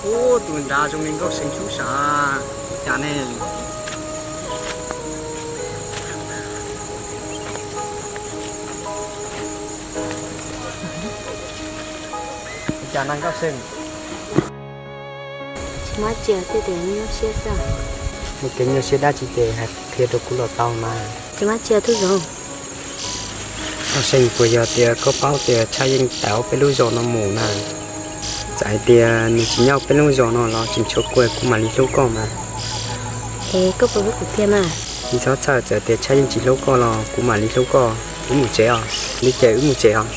Ub, tus nrad zoo li Nkauj See tshub sav, cas ne? Cas na Nkauj See? Tsis muaj dab tsi, tias nyuaj siab xwb. Muaj kev nyuaj siab dab tsi ces hais qhia rau kuv los tau mas. Tsis muaj dab tsi tub Zoov. Nkauj See, puas yog tias koj paub tias Tshaj Yeej tawm peb lub zos no mus na? Txawm hais tias nws tsis nyob peb lub zos no los tsis tshua kuv, kuv mam li hlub koj mas. Es koj puas hlub kuv tiag mas? Tsis txhob txhawj, txawm tias Tshaj Yeej tsis hlub koj los kuv mam li hlub koj. Wb mus tsev os, li ces wb mus tsev os.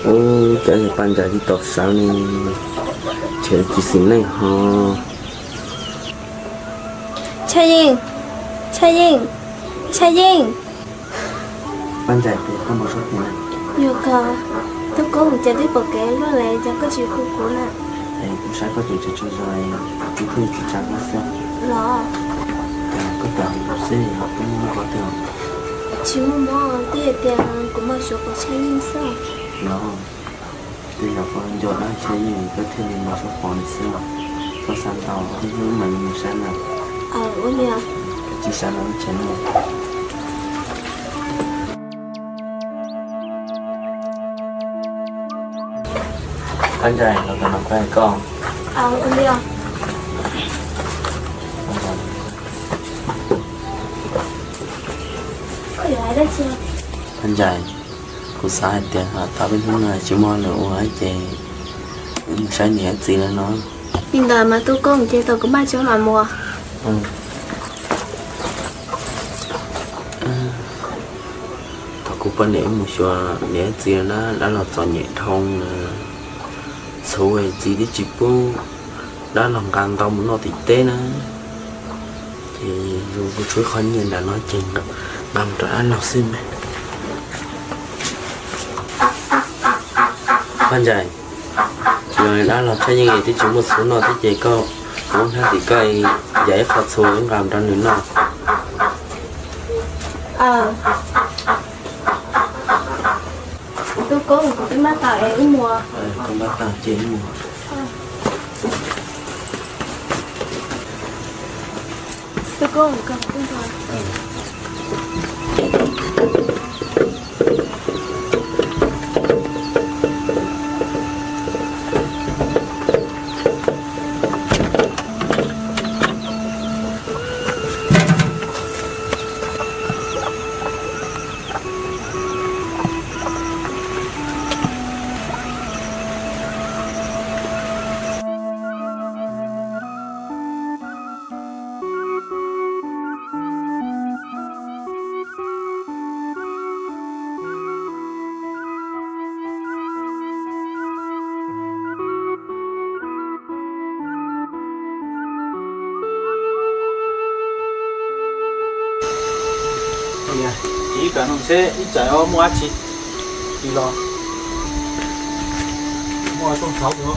Ub, cas yog Paj Ntsais tsis tau sawv ne, ntshe tsis xis neej ho. Tshaj Yeej, Tshaj Yeej, Tshaj Yeej. Paj Ntsais, koj npau suav tias, yog koj, Tub Koob, cas twb pom kev luaj li cas koj tsis hu kuv na? Es kuv saib koj ces tsaug zog, kuv thiaj tsis tsa koj xwb. Los, cas koj tawm xwb koj muaj mob qhov twg? Tsis muaj mob, twb hais tias kuv npau suav pom Tshaj Yeej xwb. Los, twb yog koj nco dab Tshaj Yeej koj thiaj li npau suav pom nws xwb. Koj xav ntau, ib hnub mam li mus saib na. Ua li, tsis sawv los ib tsam no. Paj Ntsais, los tom no kuv hais koj. Paj Ntsais, kuv xav hais tias tau peb hnub no tsis muaj lwm ua ces wb mus saib niam txiv lawv no. Li ntawd mas Tub Koob, ces tau kuv npaj tso mam mus. Thaum kuv poj niam wb mus xyuas niam txiv na, dab laug txom nyem dhau na, txhuv txiv twb tsis pub dab laug nqa ntau mus noj tim teb na. Ces kuv tshuav qhov nyiaj nram no ces nqa mus rau dab laug xwb mas. Paj Ntsais, yog dab laug Tshaj Yeej twb tsis muaj txhuv noj thiab ces koj muab hnab tim koj, yam ib qho txhuv wb nqa mus rau nws noj. Tub Koob, kuv twb npaj tau es wb mus. Koj npaj tau ces wb mus. Tub Koob, koj Ib pliag no seb ib tsam muaj dab tsi, ib los muaj rooj tshauv no.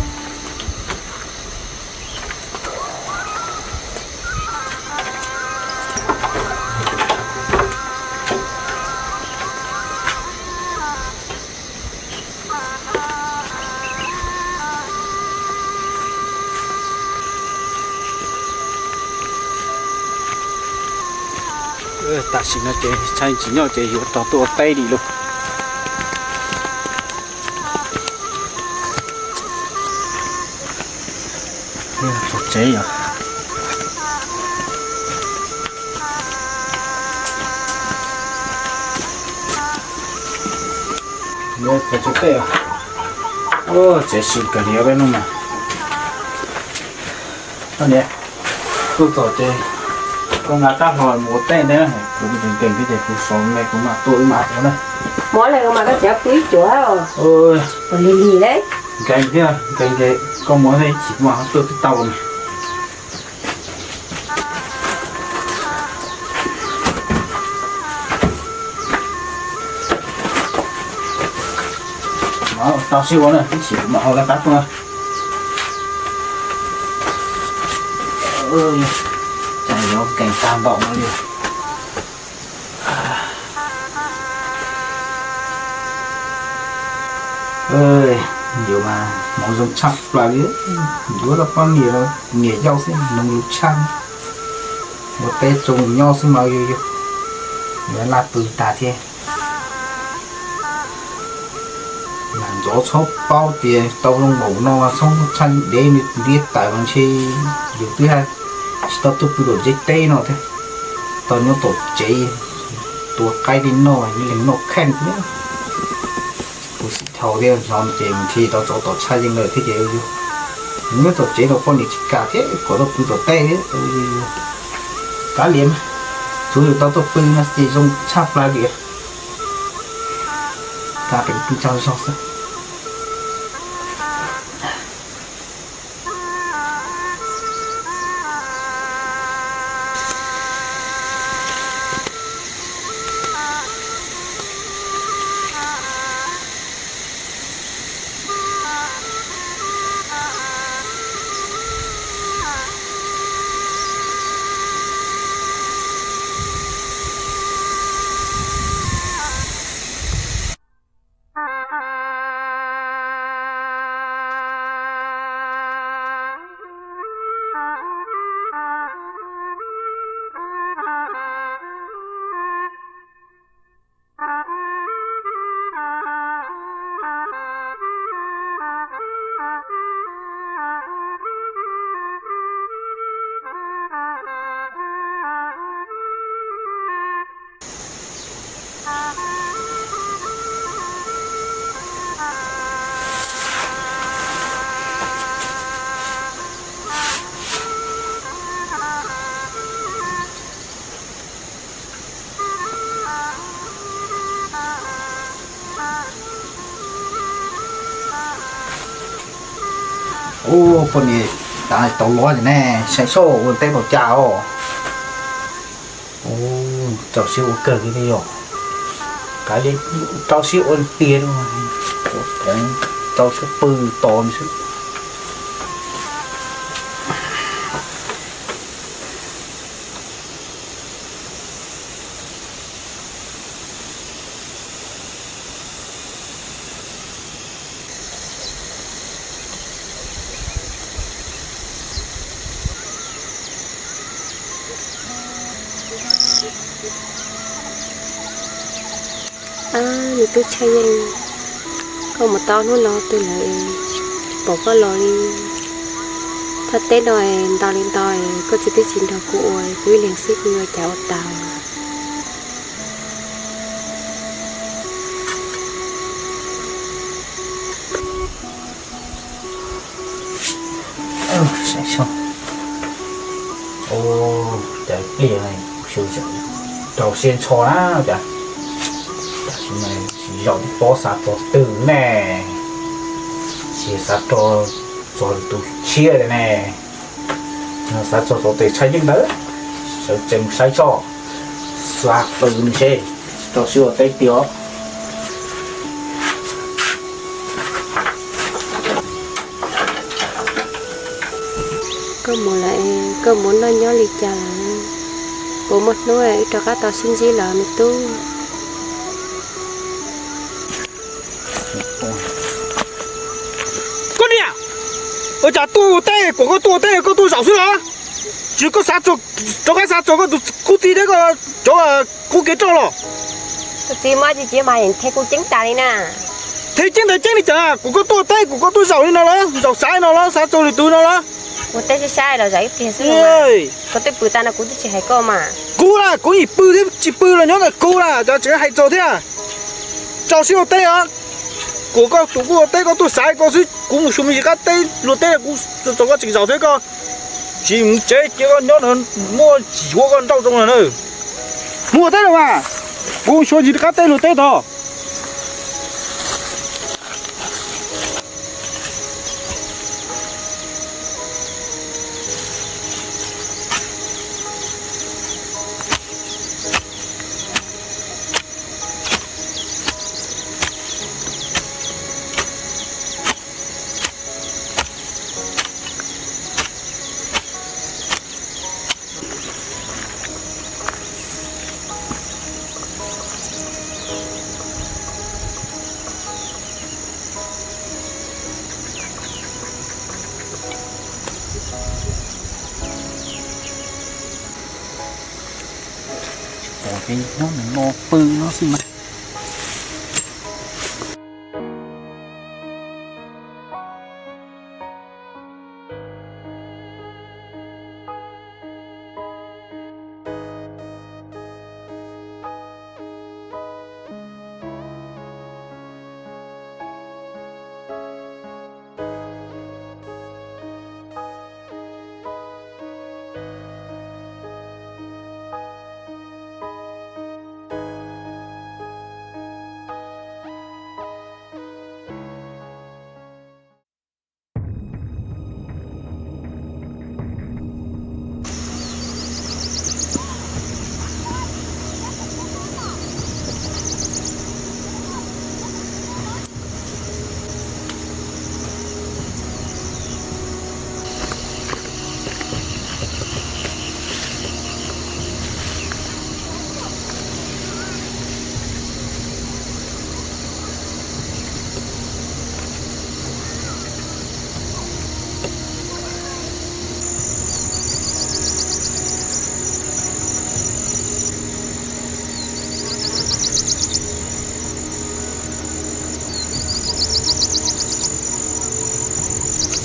Tam sim no ces tshaj tsis nyob ces yuav rov tuaj ua teb li lauj. Tsev yom. Tsev tsis teb, tsev sim kawg li peb hnub mas. Niam, tuaj txog ces koj nqa rab hlau mus ua teb nteb, kuv nkees thiab ces kuv sov me kuv mam tuaj wb mam ua na. Muab li mas koj tseem pw ib cuam. Lig lig li. Nkees thiab, nkees ces koj muab thiab ib chim kuv mam tuaj twb tau na. Tau sib ua na, ib chim kuv mam hau laj kab tuaj na. Yuav nkees tag npaum no li. Yuav mas hmoov zoo tshaj plaws li. Yuav los poj niam los niam yau xwb, noog lus tshaj. Ua teb tsoo nyob xwb mas yus yus, yuav laj pw tag thiab. Lam ntxov txhob paub tias tau zoo npaum no mas txhob tshaj dev nws ntiab tawm mas ntshe yus twb tsis tau tuaj pw tom tsev teb no thiab. Tau nyob tom tsev tua qaib tej noj, ib leeg noj kheej thiab. Kuv xim dhau thiab, no ces nthi tau txog tom tshaj yeej lawm thiab ces yus nyob tom tsev no poj niam tsis kam thiab kom tuaj pw tom teb thiab. Kav liam, tsuav yus tau tuaj pw no ces zoo tshaj plaws li. Kav peb pw tsaug zog xwb. Ub, poj niam tau los ne, saib seb ua teb tau cas os. Ub, rau siab ua kawg li os. Kav liam, rau siab ua tiag, rau siab pw tos xwb. Ab, me tub Tshaj Yeej, koj mus tau hnub no twg lawm tsis pom koj los li? Thaj teb no nto li nto, koj txiv twb tsis nrog kuv ua, kuv ib leeg xwb kuv yuav ua cas ua tau? Ua cas pliag rau siab ntsho na cas, tam sim no tsis zaum pob xav txog twg ne, tsis xav txog tus tshiab li ne, xav txog tus Tshaj Yeej ntawd, sawv tsees saib soj, xav pw nws seb, rau siab ua teb tiag. Koj mus lawm, koj mus noj nyob li cas lawm? Puas muaj hnub wb rov qab tau sib ntsib los me tub? Koj niam, ua cas tuaj teb, kuam koj tuaj teb koj tuaj zaum xwb los? Tsis koj xav txog, rov qab xav txog koj tus khub txij thiab koj cov khub kev roj los? Tus txiv muab tsis cia mas them kuv ceeb tas li na. Them ceeb tas ceeb li cas? Kuv koj tuaj teb, kuv koj tuaj zaum li no los, zaum xav li no los, xav txog lwm tus no los? Kuv teb saib saib los zaum ib pliag xwb. Koj twb pw tas no kuv twb tsis hais koj mas. Kuv na, kuv yeej pw thiab tsis pw los nyob ntawm kuv na, cas tseem hais txog thiab. Tso sib ua teb os. Kuv koj tus kuj ua teb koj tuaj xav koj xwb, kuv mus xyuas me ntsis qab teb luag teb kuv txog koj tseem zaum thiab koj. Tsis mus tsev cia koj nyob no, muaj tsis yuav koj nrauj zoo na. Mus ua teb los mas, kuv xyuas ntsis qab teb luag teb tod. Pom ces nyob nws no pw no xwb mas.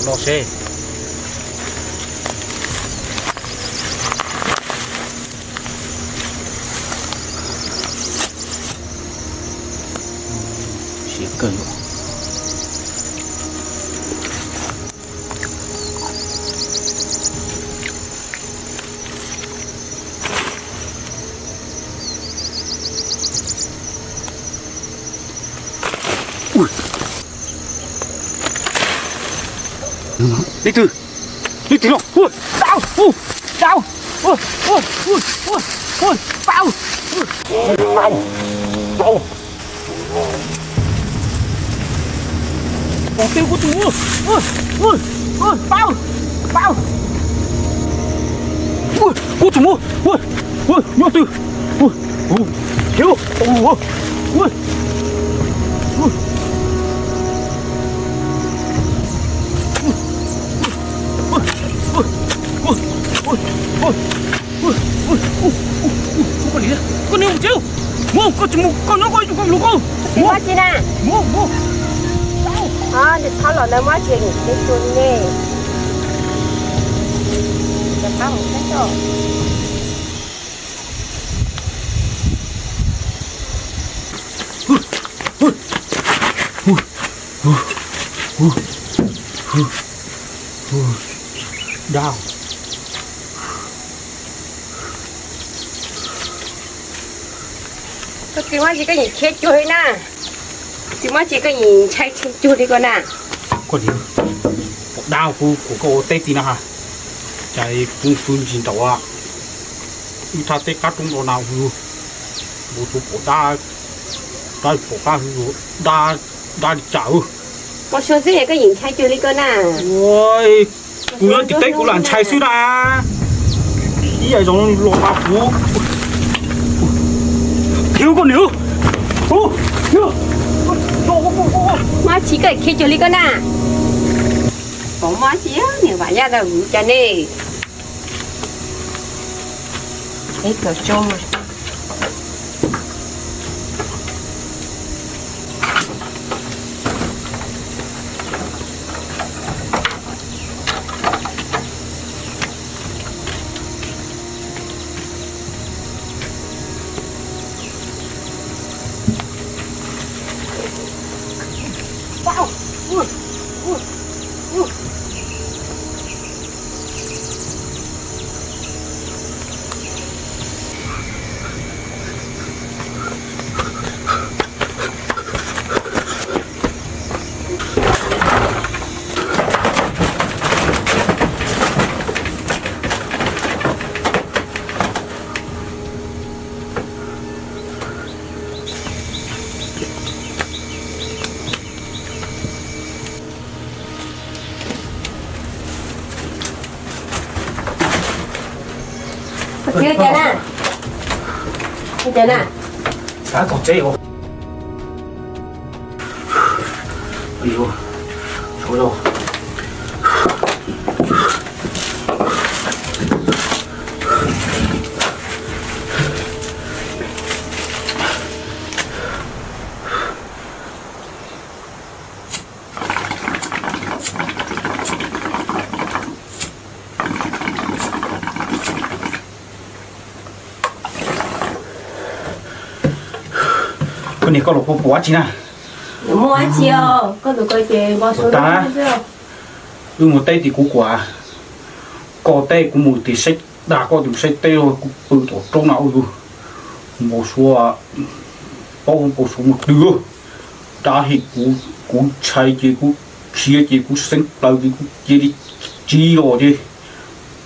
Los seb. Siab kawg. Leej twg? Leej twg no? Ua, tau, ua, tau, ua, ua, ua, ua, ua, tau, ua, tau. Ua, tau, ua, ua, ua, tau, tau. Ua, ua, tau, ua, ua, ua, nyob twg? Ua, ua, khiav, ua, ua, ua. Koj niam, mus, koj tsis mus, koj nyob koj ib tug koj mus koj. Mus tsis na. Mus, mus. Nws thab los ntawd muab tsis nim teb tua ne. Pab hauv teb tso. Dab. Koj txiv muab tsis koj yeej khiav cuag li na. Txiv muab tsis koj yeej ntshai tsheej cuag li koj na. Koj niam, pom dab kuv, kuv koj ua teb ti na ha. Cas kuv pw ntsis nraum wb thaj teb qab roob nrau na, mus tus pom dab, dab pom qab, dab, dab li cas. Koj suav xwb koj yeej ntshai cuag li koj na. Kuv nyob tim teb kuv lam ntshai xwb na. Ib yam zoo los tas kuv. Khiav koj niam. Muab tsis koj khiav cuag li koj na. Pom muab tsis niam vam yaj ntawd cas ne. Ib kawm tsoo. Txiv, ua cas na? Ua cas na? Xav txog tsev os. Koj niam, koj los puas pom dab tsi na? Muaj dab tsi os, koj tus ko ces npau suav tas. Wb mus teb tim kuv kuam, koj teb kuv mus tim saib, dag koj tus saib teb, kuv pw tom roob na ua yus npau suav, paub npau suav mus twg. Dab tsi kuv, kuv ntshai ces kuv khiav ces kuv xeeb plaws ces kuv cia li tsiv los ces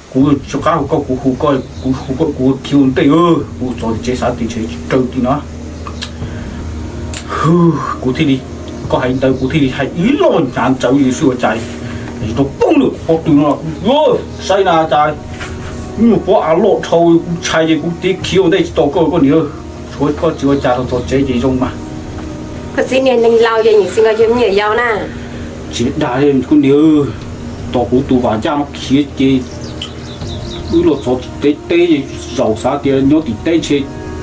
kuv tsis qab hu koj, kuv hu koj, kuv hu koj kuv khiav ua ntej, kuv txog tsev xav tias ntshe tsis raws li no. Kuv thiaj li, koj hais ntawd kuv thiaj li hais ib lo hnyav ntawd li xwb ua cas rau poob lawm pob tw no. Saib na cas nyuag pob av loj dhau, kuv ntshai ces kuv cia li khiav ua ntej tsis tos koj, koj niam. Tshuav koj tsis ua cas los txog tsev ces zoo mas. Koj txiv niag neeg laus ces nyiam xwb nkaus yog me nyuam yaus na. Tsis dag koj niam, tos kuv tus vam caj no khiav ces wb los txog tsev teb, zaum xav tias nyob tim teb ntshe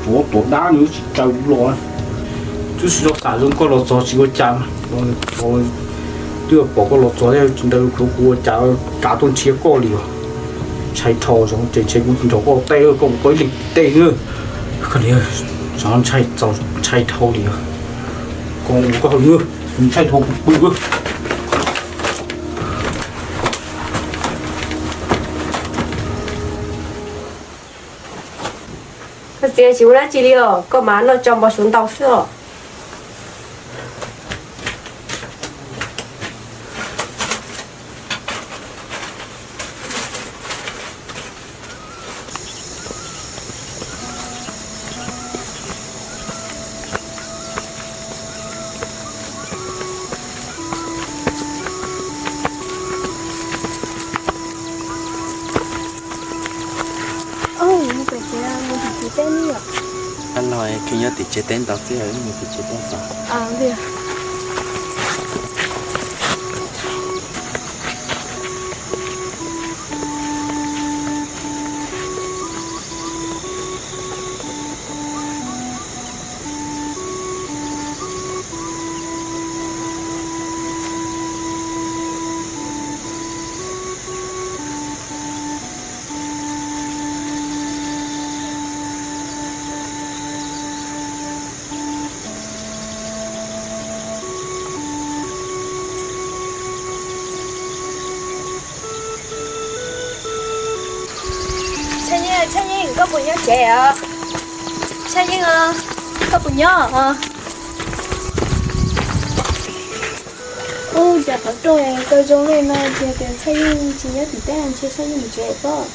tsov tom dab nws tsis raws los. Twb tsis tau xam zoo koj los txog tsis ua cas, twb pom koj los txog thiab tsis ntawd kuv ua cas kav tuaj nrhiav koj li os. Ntshai dhau, zoo ces ntshe kuv nrog koj teb, koj mus koj ib leeg tim teb xwb. Koj niam, ntshai dhau li os. Koj ua koj hawm, ntshai dhau kuv pw. Koj txiv tsis ua dab tsi li os, koj mas noj tso npau suav ntau xwb os. Ab, los koj nyob tim tsev teb ntawd xwb, wb mus tim tsev teb xwb. Tshaj Yeej, Tshaj Yeej, koj puas nyob tsev os? Tshaj Yeej os, koj puas nyob os? Ub, cas qhov rooj koj zoo li no, tsis hais tias Tshaj Yeej tsis nyob tim teb, ntshe Tshaj Yeej mus tsev pob.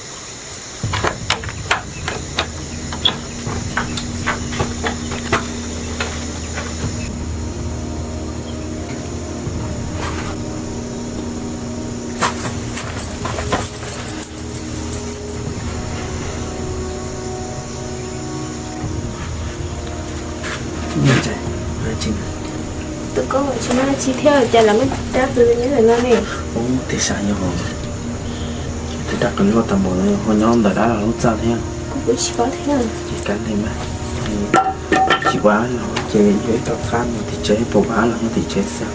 Tus koj tsis muaj dab tsi thiab cas los muaj dab qhwv nyob ntawm no ne? Ub, tej sab nyob hauv, tej dab qhwv loj tag npaum no ho nyob ntawm dab laug lub txaj thiab. Kuv Kuv tsis paub thiab. Ces kav liam mas, tsis ua los ces yuav ib tog qab mus tim tsev, puas ua los mus tim tsev xwb.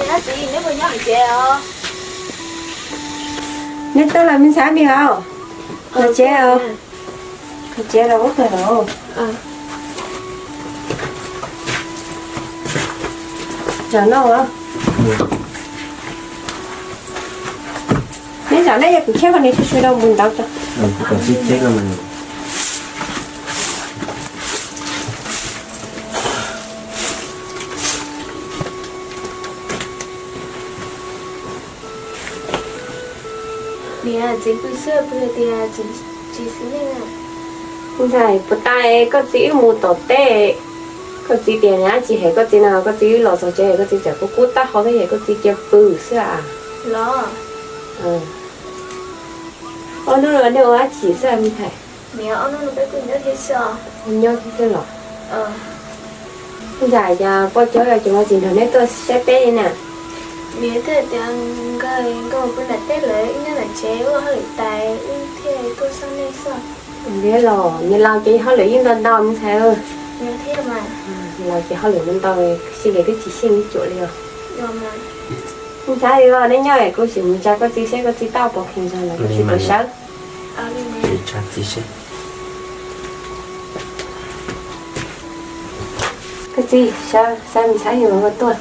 Niam txiv, neb puas nyob hauv tsev os? Neb tuaj los me ntxhais, me hauv los tsev os. Tsev los ub tag los. Zaum no, neb zaum no yog kuv tshiab ko, neb sib sib rau mus ntawd tso. Niam, txiv pw xwb pw tias tsis xis neej. Ntxhais, puas tas koj txiv wb mus tom teb, koj txiv tias nab tsis hem koj txiv no, koj txiv wb los txog tsev koj txiv txawm kub kub taub hau thiab es koj txiv cia pw xwb a. Los, ob hnub no nej ua dab tsi xwb me ntxhais? Niam, ob hnub no peb kuj nyob thiab xwb os. Nyob thiab xwb los? Ntxhais, cas poj Coob yuav tsis nrog neb tuaj saib peb li na? Niam thiaj tias nkawd, nkawd mus pw nram teb lawm, wb nyob nram tsev ua hauj lwm tas wb thiaj tuaj xyuas nej xwb. Niam los, niam laus ces hauj lwm yeej ntau ntau me ntxhais. Niam thiab mas. Niam laus ces hauj lwm ntau ntau, xyov nws twb tsis xyeej ib cuam li os. Me ntxhais, neb nyob es kuv sim mus tsa koj txiv seb koj txiv tau pom kheev zog lawm koj txiv puas sawv. Koj txiv, sawv, sawv me ntxhais yuav los tuaj.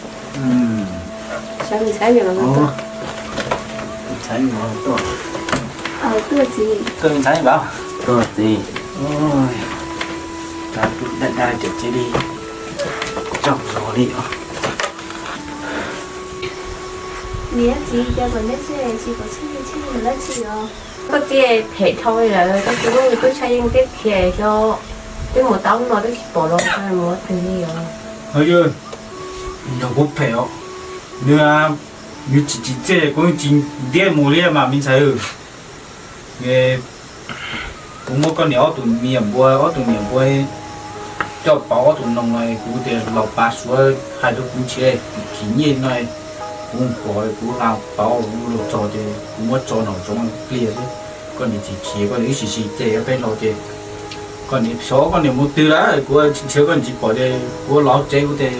Sawv me ntxhais yuav los tuaj. Ntxhais yuav los tuaj. Tuaj txiv. Tuaj me ntxhais, tuaj txiv. Dab dab cem tsev li, coj zog li os. Niam txiv, cas kom neb tsis pom tsheb tsheb dab tsi os? Koj txiv phem dhau li lawm, koj txiv muab nws tub tshaj yeej teb qhia xyov twb mus tau no twb tsis pom los mus twg li os. Yog kuv phem os, nws, nws tsis tsim txiaj kuv tsis ntiab mus li mas me ntxhais. Kuv muab koj niam ob tug me nyuam npua, ob tug me nyuam npua coj pauv ob tug noog los kuv tias los pav suav hais rau kuv nrhiav, kuv khim nyiaj no, kuv pom kuv hla pauv kuv los txog ces kuv muab tso nraum zoov pliag xwb. Koj niam tsis khiav, koj niam ib sim sim ces peb los ces koj niam xyov koj niam mus twg lawm, kuv tsis nrhiav koj niam tsis pom ces kuv los tsev kuv tias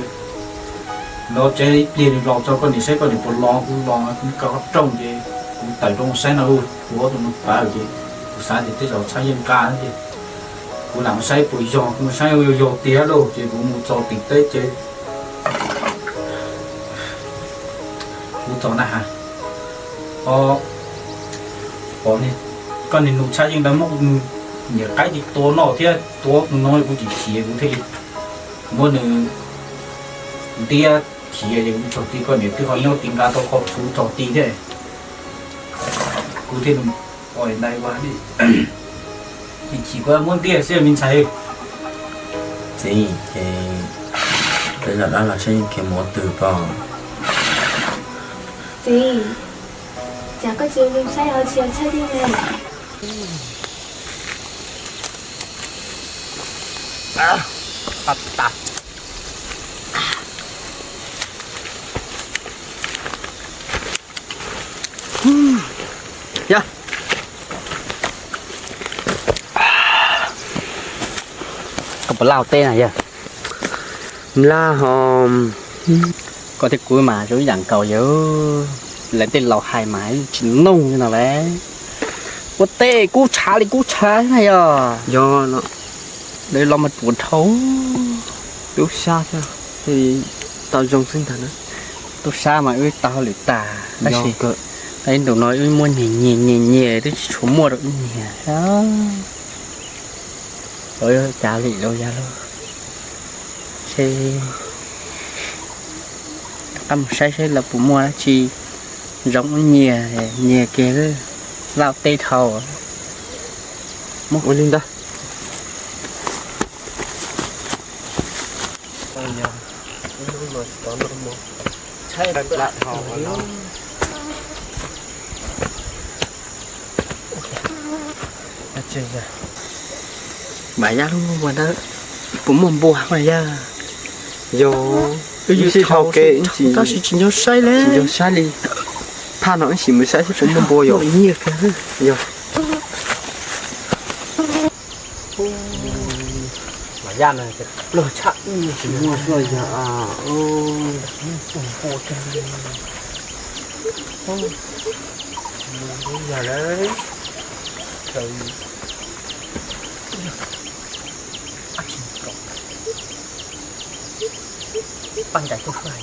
los tsev ib pliag nws los txog koj niam saib koj niam puas los, kuv los kaw qhov rooj ces kuv tawm rau mus saib no lauj, kuv ob tug noog pav ces kuv xav tias tej zaum tshaj yeej nqa thiab ces kuv lam mus saib puas yog, kuv mus saib yog tiag lauj ces kuv mus txog tim teb ces kuv txog na has, o, pom koj niag nus tshaj yeej ntawd muab niam qaib cia tua noj thiab tua tus no kuv tsis khiav kuv thiaj li muab nws ntiab khiav es kuv txog ti koj niam twb ho nyob ti nqa tau qhov txhuv txog ti thiab. Kuv thiaj li ua li ntawd, ua li chim kuv muab ntiab xwb me ntxhais. Txiv, ces peb zaum dab los saib yeej khiav mus ua twg pom. Txiv, cas koj tsis saib ho tsis tshaj yeej ne? Yog koj puas laj teb na yog? Laj ho. Koj thiab kuv mas zoo ib yam nkaus yog, lawv tej laus hais mas tsis noog li no lawm. Ua teb kub tshav li kub tshav na yog. Yog no. Lawv los mas ruam dhau. Tub sab thiab, tau zoo xwb ntag na. Tub sab mas wb tau hauj lwm tas tab sis ib ntus no wb muab nyiag nyiag nyiag nyiag twb tsis tshua muaj rau wb nyiag. Lawv yuav cas li lawm yog lauj. Ces rov qab mus saib saib lawv puas muaj dab tsi zoo wb nyiag, nyiag kiag laj teb dhau. Ua li ntawd. Mas yaj lub muag ntawd puas muaj npua mas yog? Yog, tab sis tsis nco saib li, tsis nco saib li. Phaj no wb sim mus saib seb puas muaj npua yom. Yog. Mas yaj no pluag tshaj, tsis muaj xwb yog. Paj ncaim tuaj suab hais.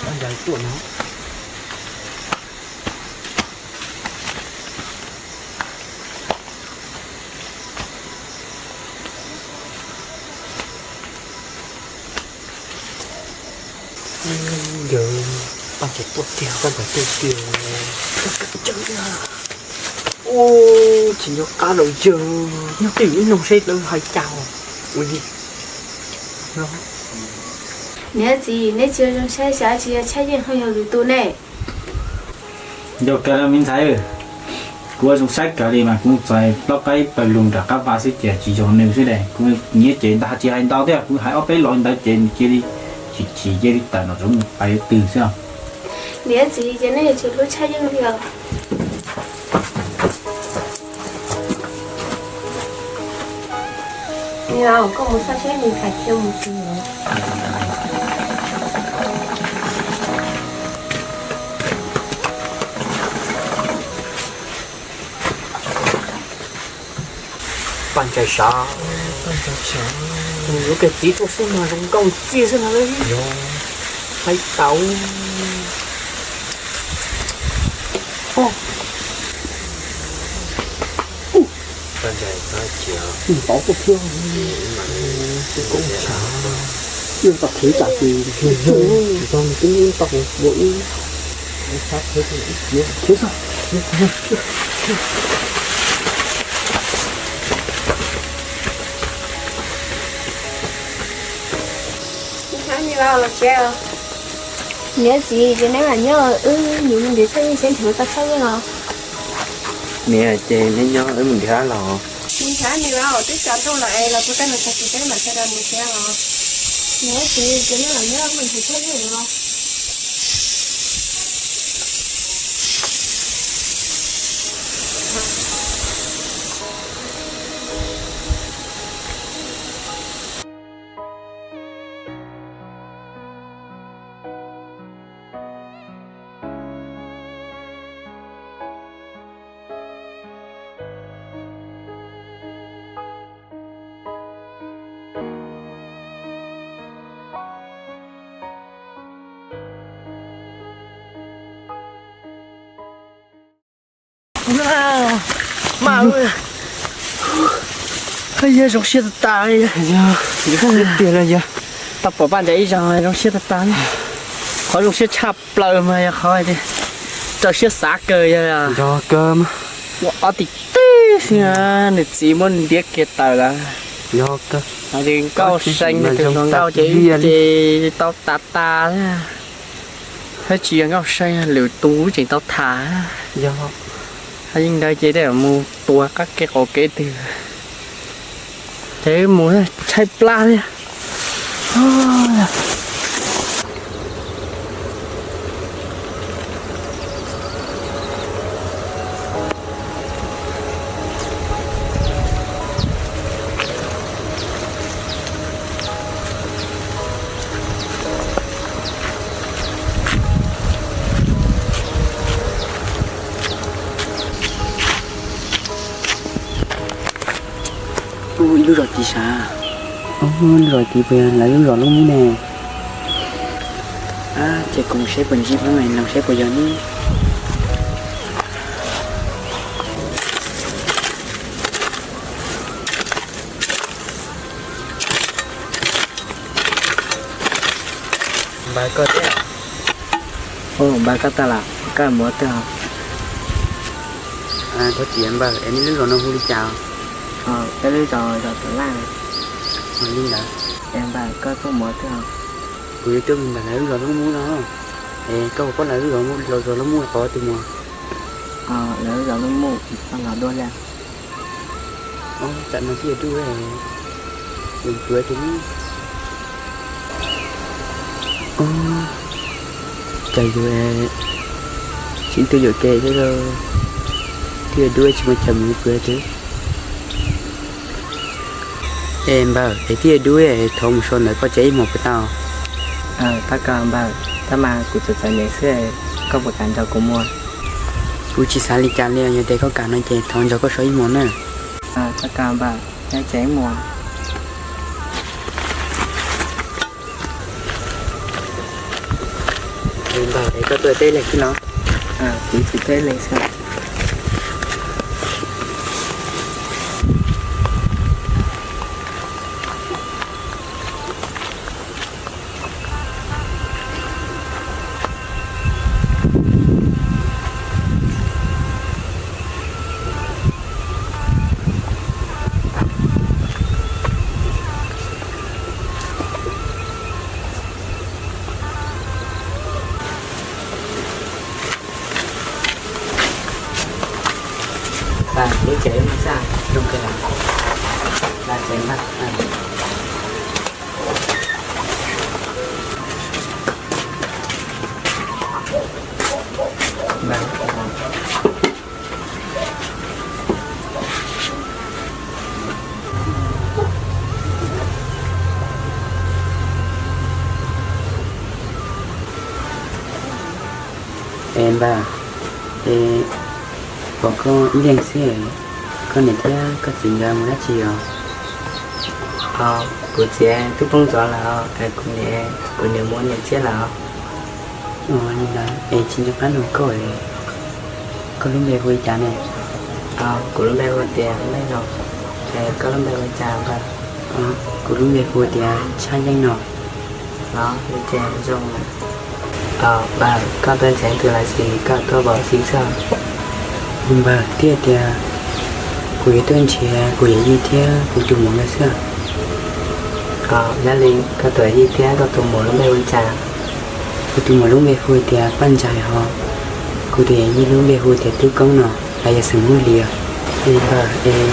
Paj ncaim tuaj no. Yawg, paj ncaim tuaj tiag, paj ncaim tuaj tiag. Ua, tsis nco qab lawm yawg, nyob twj ywm ib nug seb lawv hais cas. Ua li, niam txiv, neb tsis zoo saib xyov tsis yog Tshaj Yeej ho yog lwm tus ne. Yog kawg li me ntxhais, kuv ua zoo saib kawg li mas kuv txais plaub qaib plaws lug nram qab vaj xwb ces tsis yog nws xwb ne. Kuv nyiam ces ntag tsis hais ntau thiab, kuv hais ob peb los ntawd ces nws cia li chim chim cia li tawm nram zoov mus pais yuav twg xwb. Niam txiv, ces nej yuav tsum hlub Tshaj Yeej li os. Nws, koj mus xauj seb nws hais khiav mus twg lawm. Paj ncaim sav, lub kawg txiv tuaj xwb mas zoo nkauj ntxiag xwb no. Hais tau. Tau tuaj thiab. Koob tshav, yog tau khiav tsam ces tau twb tau ua ib khiav xwb. Niam txiv, ces neb mam nyob, wb mus nrhiav Tshaj Yeej seb nrhiav tau Tshaj Yeej os. Niam, ces neb nyob wb mus nrhiav los. Nrhiav los twb tsaus ntuj lawm es los puag ta no tag kis peb mam sawv daws mus nrhiav os. Niam txiv, ces neb mam nyob wb mus nrhiav Tshaj Yeej los. Mas, yog zoo siab tas tas li. Yog, tiag tiag li yog. Tau pom Paj Ncaim ib zaug zoo siab tas tas li. Qhov zoo siab tshaj plaws mas yog qhov tias raws siab xav kawg yog. Yog kawg mas. Ua ob tib teg xwb, nws txiv muab ntiab kiag tawm lawm. Yog kawg. Hais tias Nkauj Seej tus hluas nkauj ces ib ce tau tas tas thiab. Thiab tsis yog Nkauj Seej, lwm tus tseem tau tham. Yog, yeej ntawd ces tej zaum mus tua qab kev qaum kev twg, ces mus tshaib plab thiab. Ib lub zos tid sav? Lub zos tid puas yog lawv lub zos lub mub ne? Ces kuv mus seb puas ntsib, peb mam li seb puas yog ne. Npawg koj thiab? Npawg koj tag lawm, koj mus twg os? Thov txim npawg, es nej lub zos no hu li cas? Peb lub zos Zos Tuam Laj. Li ntawd. Es npawg, koj tuaj mus twg? Kuv yuav tuaj mus ntawm lawv lub zos Loob Muj no. Es koj puas paub lawv lub zos, zos Loob Muj qhov twg mus? Lawv lub zos Loob Muj, koj los dua li. Tam no thiaj duj, kuv tus, cas yus tsis tuaj yuam kev thiab, thiaj duj tsis muaj chaw mus kuv tus. Es npawg, es thiaj duj, thov mus so ntawm koj tsev ib hmos puas tau? Tab kav npawg, tab mas kuv txom txom nyem xwb, koj puas kam nrog kuv mus? Kuv tsis xav li cas li, yog tias koj kam no ces thov nrog koj so ib hmos na. Tab kav npawg, nyob tsev mus. Npawg, es koj tuaj teb leeg xwb los? Kuv tsis teb leeg xwb. Lub tsev no xwb, zoo kawg. Es npawg, es pom koj ib leeg xwb, koj niam thiab koj txiv nkawd mus dab tsi os? Kuv txiv twb poob ntxov lawm, kuv niam, kuv niam mus ua niam txiab lawm. Li ntawd es tsis nco qab nug koj, koj lub npe hu li cas ne? Kuv lub npe hu tias Meej Zoo, es koj lub npe hu li cas npawg? Kuv lub npe hu tias Tshaj Yeej no. Los li ces zoo. Npawg, koj tuaj ntsev twg los sis koj tuaj vauv si xwb? Npawg, thiaj tias kuv yuav tuaj nrhiav kuv yawm yij thiab kuv tus muam nkawd xwb. Yog li koj tus yawm yij thiab koj tus muam lub npe hu li cas? Kuv tus muam lub npe hu tias Paj Ntsais, ho kuv tus yawm yij lub npe hu tias Tub Koob no, lawv yog xeem Hmoob Lis. Es npawg, es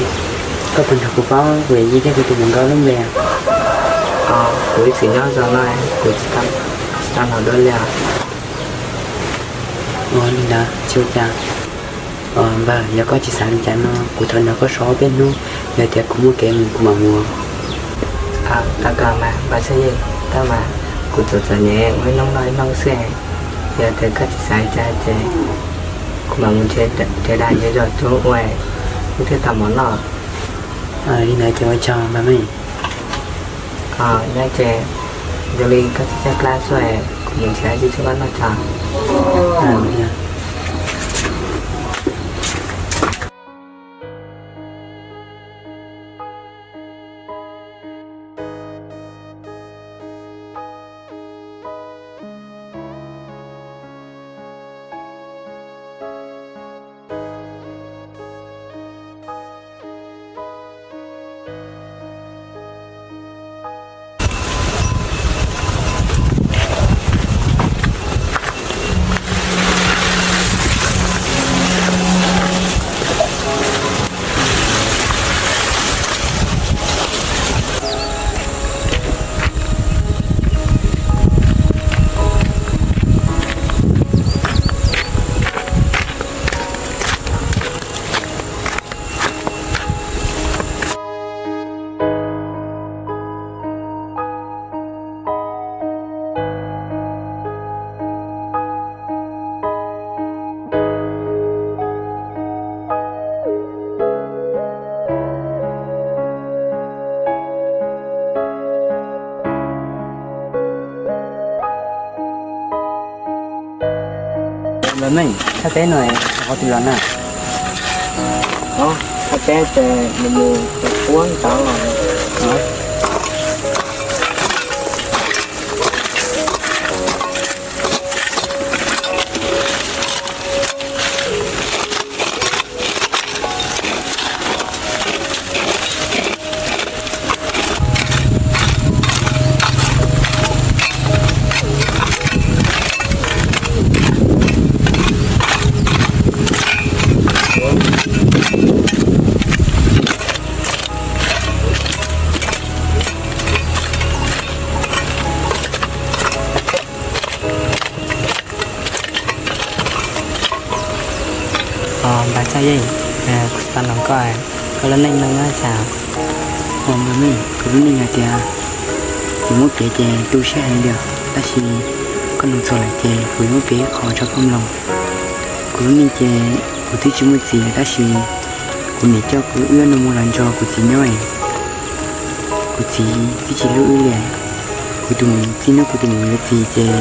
koj puas nrog kuv paub kuv yawm yij thiab kuv tus muam nkawd lub npe? Kuv ib txwm nyob zos no, kuv tsis tau hnov dua li os. Ua li ntawd tsis ua cas. Npawg, yog koj tsis xav li cas no kuv thov nrog koj so ob peb hnub, yog tias kuv muaj kev mus kuv mam mus. Tau kawg mas npawg Tshaj Yeej, tab mas kuv txom txom nyem ua ib hnub noj ib hnub xwb, yog tias koj tsis xav li cas ces kuv mam mus nrhiav dag nrhiav zog rau ua, wb thiaj tau mov noj. Li ntawd ces ua tsaug npawg Meej. Nyob ces zoo li koj tsis tshaib plab xwb, kuv mus nrhiav dab tsi rau koj noj tso. Los Meej, thaj teb no qhov twg los na? Thaj teb ces nws mus puag ntawd los. Yeej, kuv xav nug koj, koj lub neej nug nyob cas? Ua npawg Meej, kuv lub neej hais tias kuv muab piav ces tu siab heev li, tab sis koj nug txog lawm ces kuv yuav muab piav ib qho rau koj mloog. Kuv lub neej ces kuv twb tsis muaj txiv tab sis kuv niam coj kuv wb no mus los nrog kuv txiv nyob. Kuv txiv twb tsis hlub wb li. Kuv tus muam txij hnub kuv tus muam yuav txiv ces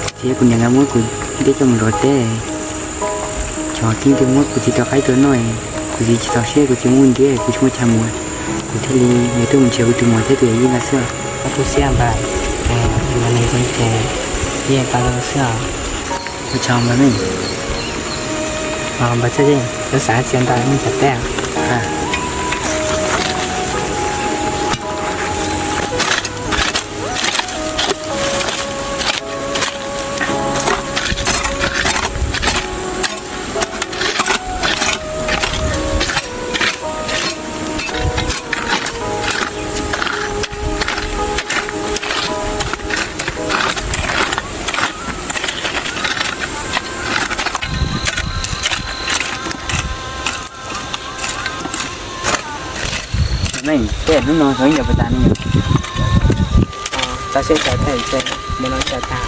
kuv txiv thiab kuv niam nkawd muab kuv ntej coj mus luav teb. Cov tib neeg muab kuv txiv tua qaib tua noj, kuv txiv tsis txaus siab, kuv txiv muab ntiab, kuv tsis muaj chaw mus, kuv thiaj li yuav tuaj mus nrhiav kuv tus muam thiab tus yawm yij nkawd xwb. Koj tu siab npawg, yog neeg zoo ces yeej pab lawv xwb os. Ua tsaug npawg Meej. Npawg Txhiaj Yeej, lawv xav txiav ntawv nej cov teb. Meej, tej hnub no zoo ib yam puas tas ne yom? Txhob siab txhob teb, mus no tsis tau.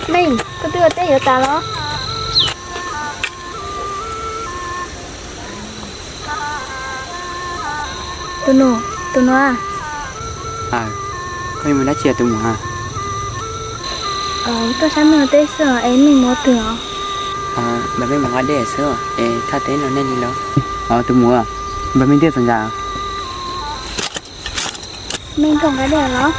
Meej, koj twb ua teb yuav tas los? Tus nus, tus nus a. Koj yuav mus dab tsi tus muam? Tuaj saib Meej ua teb xwb es Meej mus ua twg os? Npawg Meej mus nqa dej xwb es thaj teb no nej li los. Tus muam, npawg Meej twb txog nrad. Meej tuaj nqa dej los?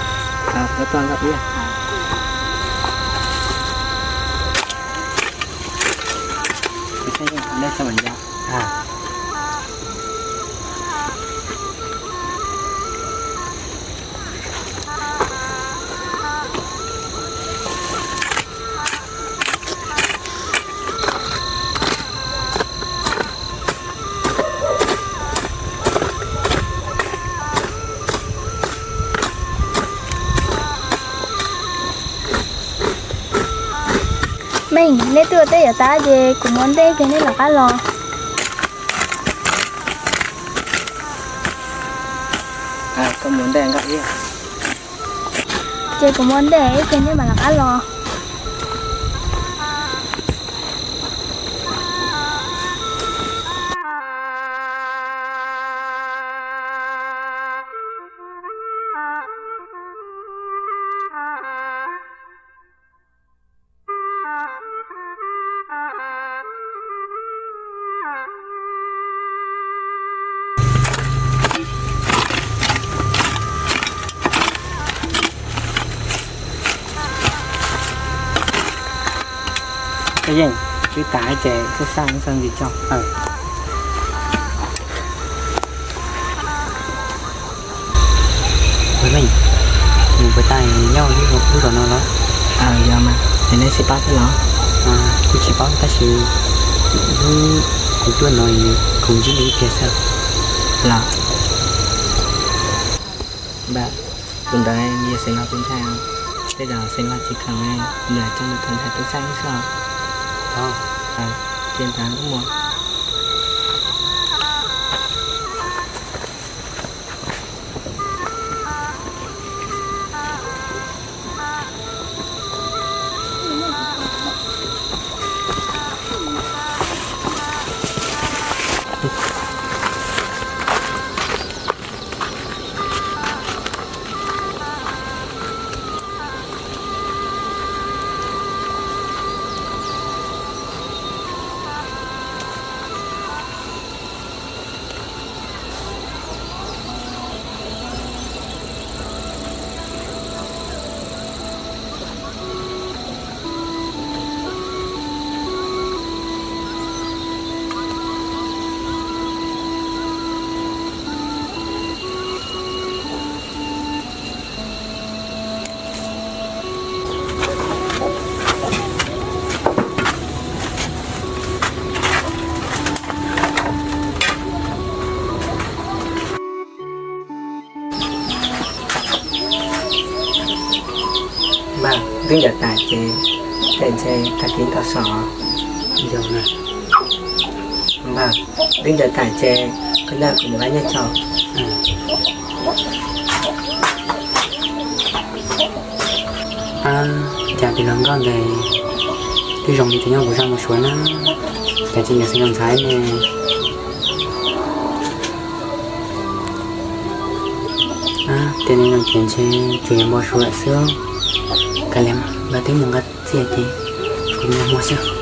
Meej, neb twb ua teb yuav tas ces kuv mus ua ntej ces neb lawv qab los. Ces kuv mus ua ntej ib pliag neb mam lawv qab los. Koj yeej twb tas ces xab xab ntsis tso. Ua, mus puas tau nyob lub zos no los? Yog mas, es neb sib paub thiab los? Kuv tsis paub tab sis hnub kuv tuaj no kuv ntsib nws ib pliag xwb. Los, npawg, tus ntawd yog Xeev Laug tus ntxhais, tej zaum Xeev Laug tsis khoom, nws coj nws tus ntxhais tuaj saib xwb os. Ces ntawd kuj mus. Npawg, twb ncaws tas ces, ces ntshe tag kis tau so. Npawg, twb ncaws tas ces koj coj kuv mus nqa nyiaj tso. Ab, cas tus hluas nkauj ntawd twb zoo li tus nyob kuv zaj mus Suav na, cas tsis ncaws xyoo ntxhais ne. Tias nws zoo ces ntshe tsuas yog npau suav lawm xwb. Kav liam, npawg twb mus nqa txiaj ces kuv mus xwb.